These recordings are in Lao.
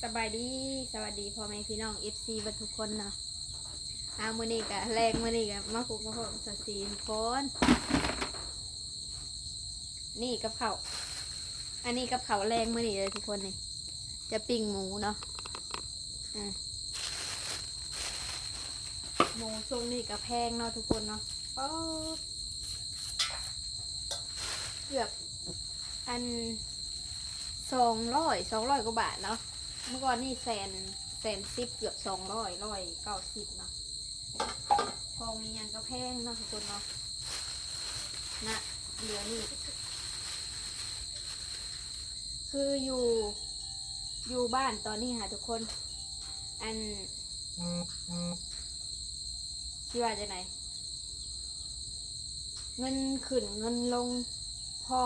ສະບາຍດີ ສະຫວັດດີພໍ່ແມ່ພີ່ນ້ອງ ເອັຟຊີ ເບິດທຸກຄົນເນາະ. ອ້າວ ມື້ນີ້ກະແລງ ມື້ນີ້ກະມາພົບກັບສາວສີທຸກຄົນ. ນີ້ກັບເຂົ້າ ອັນນີ້ກັບເຂົ້າແລງມື້ນີ້ເດີທຸກຄົນ. ນີ້ຈະປີ້ງໝູເນາະ. ອາ ໝູຊ່ວງນີ້ກະແພງເນາະທຸກຄົນເນາະ. ໂອ້ ເກືອບ ອັນ ສອງຮ້ອຍ ສອງຮ້ອຍກວ່າບາດເນາະ. ເມື່ອກ່ອນນີ້ແສນ ແສນສິບ ເກືອບສອງຮ້ອຍ ຮ້ອຍເກົ້າສິບເນາະ. ຂອງອີ່ຫຍັງກະແພງເນາະທຸກຄົນເນາະ. ນະ ດຽວນີ້ຄືຢູ່ ຢູ່ບ້ານຕອນນີ້ຫາທຸກຄົນ ອັນ ຊິວ່າຈັ່ງໃດ ເງິນຂຶ້ນເງິນລົງ ພໍ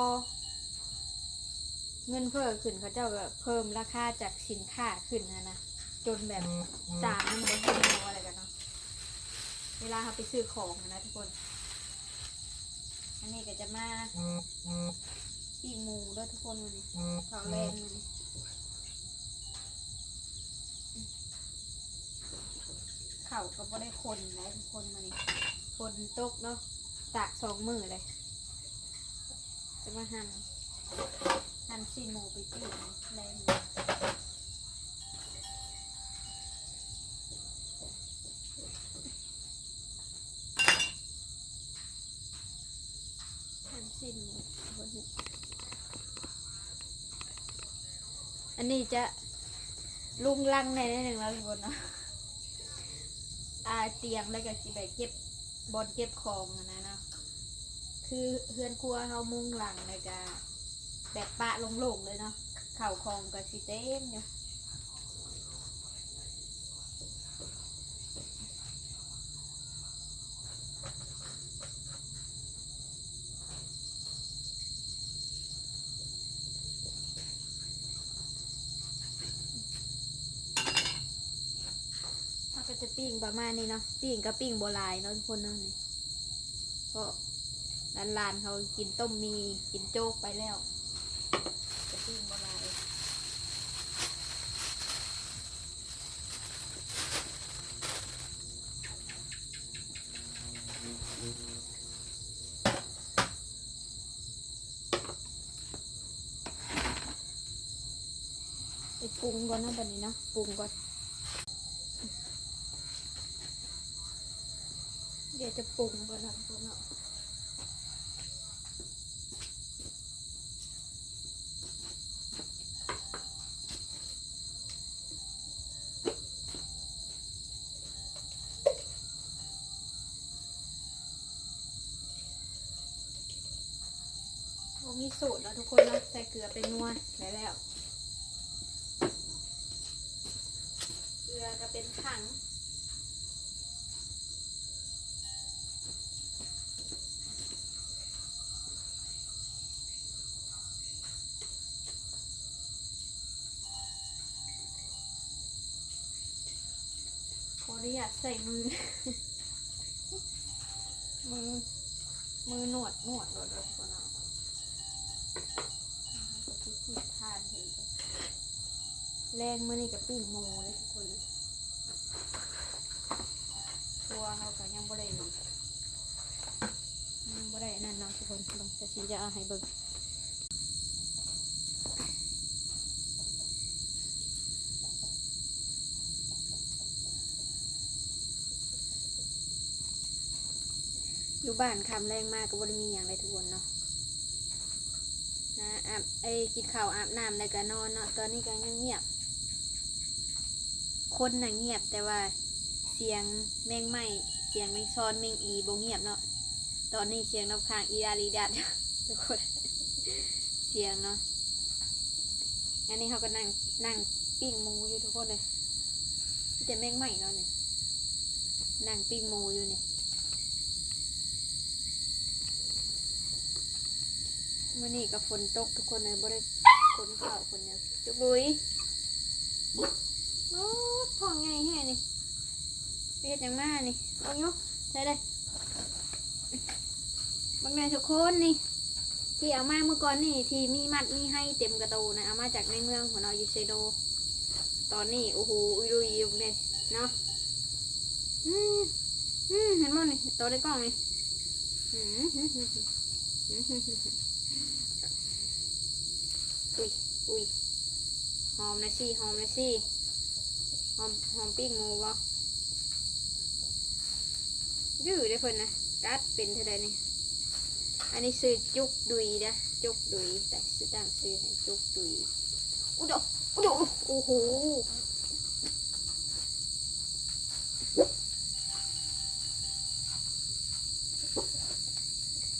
ເງິນເຟີ້ຂຶ້ນ ເຂົາເຈົ້າກະເພີ່ມລາຄາຈາກສິນຄ້າຂຶ້ນຫັ້ນນະ ຈົນແບບ ອືມ ຈ້າງມັນບໍ່ທັນພໍແລ້ວກະເນາະ ເວລາເຮົາໄປຊື້ຂອງຫັ້ນນະທຸກຄົນ. ອັນນີ້ກະຈະມາປີ້ງໝູເດີທຸກຄົນ ມື້ນີ້ ເຂົ້າແລງມື້ນີ້. ເຂົ້າກະບໍ່ໄດ້ຄົນໃດທຸກຄົນ ມື້ນີ້ຝົນຕົກເນາະ ຕາກສອງມື້ເລີຍ. ຈະມາຫັ່ນ ຫັ່ນຊີ້ນໝູໄປປີ້ງແລງ. ອັນນີ້ຈະລຸງລັງແດ່ໜ້ອຍໜຶ່ງແລ້ວທຸກຄົນເນາະ. ອາ ຕຽມແລ້ວກະຊິໄປເກັບ ບ່ອນເກັບຂອງຫັ້ນນະເນາະ. ຄືເຮືອນຄົວເຮົາມຸງຫຼັງແລ້ວກະແບບປະໂລ່ງໆເລີຍເນາະ ເຂົ້າຂອງກະຊິເຕັມຢູ່. ເຮົາກະຈະປີ້ງປະມານນີ້ເນາະ ປີ້ງກະປີ້ງບໍ່ຫຼາຍເນາະທຸກຄົນເນາະ. ນີ້ ເພາະຫຼານໆເຂົາກິນຕົ້ມໝີ່ ກິນໂຈກໄປແລ້ວ ກະປີ້ງບໍ່ຫຼາຍ. ໄປປຸງກ່ອນເນາະ ບາດນີ້ເນາະ ປຸງກ່ອນ. ດຽວຈະປຸງກ່ອນເນາະທຸກຄົນເນາະ. ບໍ່ມີສູດເນາະທຸກຄົນເນາະ ໃສ່ເກືອໄປນົວໄດ້ແລ້ວ. ເກືອກະເປັນຖັງ ຂໍອະນຸຍາດໃສ່ມື ມື ມືນວດ ນວດໂລດເດີທຸກຄົນເນາະ. ແລງມື້ນີ້ກະປີ້ງໝູເດ້ທຸກຄົນ ຄົວເຮົາກະຍັງບໍ່ໄດ້ ຍັງບໍ່ໄດ້ອັນນັ້ນເນາະທຸກຄົນ. ເບິ່ງ ສາວສີຈະເອົາໃຫ້ເບິ່ງ ຢູ່ບ້ານຄ່ຳແລງມາກະບໍ່ໄດ້ມີຫຍັງເລີຍທຸກຄົນເນາະ. ຫາອາບ ເອີ ກິນເຂົ້າອາບນ້ຳແລ້ວກະນອນເນາະ. ຕອນນີ້ກະງຽບໆ ຄົນນະງຽບ ແຕ່ວ່າສຽງແມງໄມ້ ສຽງແມງຊອນ ແມງອີບໍ່ງຽບເນາະ. ຕອນນີ້ສຽງນອກຂ້າງອີດາດອີດາດທຸກຄົນ ສຽງເນາະ. ອັນນີ້ເຮົາກະນັ່ງ ນັ່ງປີ້ງໝູຢູ່ທຸກຄົນເອີຍ ມີແຕ່ແມງໄມ້ເນາະນີ້ ນັ່ງປີ້ງໝູຢູ່ນີ້. ມື້ນີ້ກະຝົນຕົກທຸກຄົນເອີຍ ບໍ່ໄດ້ຂົນເຂົ້າຂົນຫຍັງ. ຈຸກລຸຍ ໂອ້ ທ້ອງໃຫຍ່ແຮງນີ້ ໄປເຮັດຫຍັງມານີ້ ເບິ່ງຢູ່ ໃສ່ເດ້ ເບິ່ງແດ່ທຸກຄົນນີ້ ທີ່ເອົາມາມື້ກ່ອນນີ້ ທີ່ມີມັດມີໄຮເຕັມກະໂຕນະ ເອົາມາຈາກໃນເມືອງພຸ້ນເນາະ ຢູ່ເຊໂນ. ຕອນນີ້ ໂອ້ໂຫ ອຸຍລຸຍຢູ່ເດ້ເນາະ. ອືມ ອືມ ເຫັນບໍ່ນີ້ ໂຕໃນກ້ອງນີ້ ອືມ ອຸຍ ອຸຍ ຫອມໜ່ອຍຊິ ຫອມໜ່ອຍຊິ ຫອມ ຫອມປີ້ງໝູບໍ່? ດື້ເດ້ເພິ່ນນະ ກັດເປັນເທື່ອໃດນີ້. ອັນນີ້ຊື່ຈຸກດຸຍນະ ຈຸກດຸຍ ແຕ່ຊິຕັ້ງຊື່ໃຫ້ຈຸກດຸຍ. ອຸດະ ອຸດະ ໂອ້ໂຫ ໂອ້ໂຫ